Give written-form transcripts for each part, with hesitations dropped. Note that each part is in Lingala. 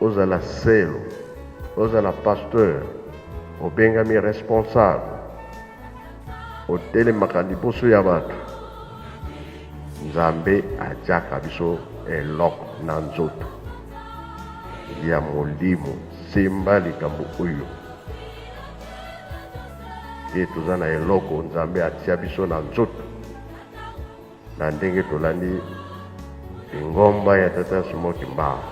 Ozala selo, ozala pasteur, obengami responsable, otelemaka liboso ya bato, Nzambe atiaka biso eloko na nzoto ya molimo. Simba likambo oyo te, toza na eloko Nzambe atia biso na nzoto. Na ndenge tolandi lingomba ya Tata Simon Kimbangu,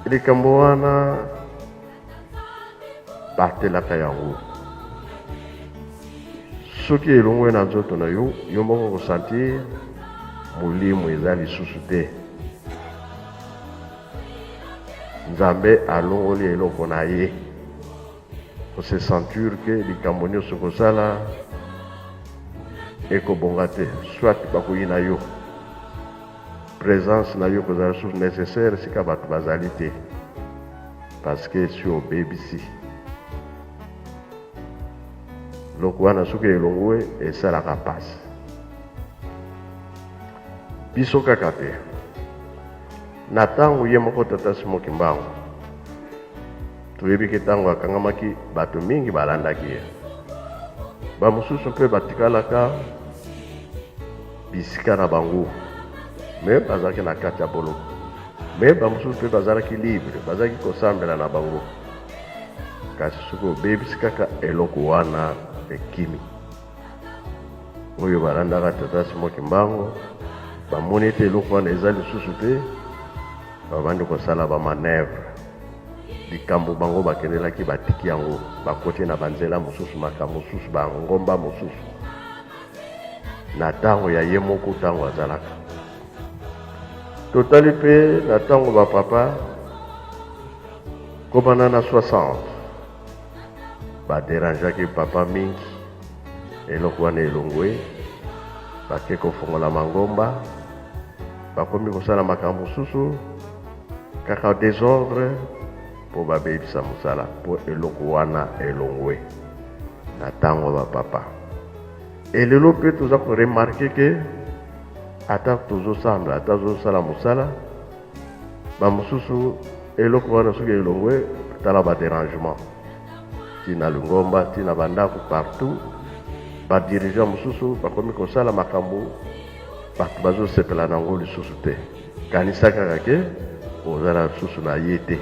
likambo wana batelaka yango. Soki elongwe na nzoto na yo, yo moko kosentir molimo eza lisusu te. Nzambe alongoli eloko na ye, kose sentir ke likambo nyonso kosala ekobonga te, soit bakoyina yo, présence na yo kozala lisusu nécessaire sika bato bazali te, parce que si obebisi loko wana, soki elongwe esalaka mpasi. Biso kaka te, na ntango ye moko Tata Simon Kimbangu, toyebi ke ntango akangamaki, bato mingi balandaki ye, bamosusu mpe batikalaka bisika na bango, me bazalaki na kati ya boloko, me bamosusu mpe bazalaki libre, bazalaki kosambela na bango. Kasi soki obebisi kaka eloko wana, ekimi. Oyo balandaka Tata Simon Kimbangu bamoni ete eloko wana eza lisusu te, babandi kosala bamanevre. Likambo bango bakendelaki, batiki yango, bakoti na banzela mosusu, makambo mosusu, bangomba mosusu. Na ntango ya ye moko, ntango azalaka, totali mpe na ntango bapapa kobanda na 60, baderangeaki papa mingi. Eloko wana elongwe, bake kofongola mangomba, bakomi kosala makambo mosusu, kaka desordre, mpo babebisa mosala, mpo eloko wana elongwe na ntango ya bapapa. Elelo mpe toza koremarke ke ata tozosambela, ata tozosala mosala, bamosusu eloko wana soki elongwe, tala baderangement ntina lingomba, ntina bandako, partout. Badirigeant mosusu bakomi kosala makambo bato bazosepela nango lisusu te. Kanisa kaka ke ozala lisusu na ye te.